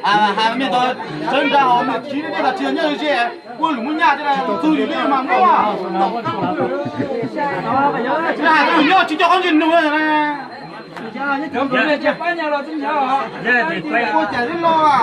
Hais me ntawd sawv nra hauv mas tsis nej los tsis nyob ze, ua lus muab nyaj tej txug yus li mas muab. Hais nyob tsis coj qhov ntsis nug na. Ua cas li los.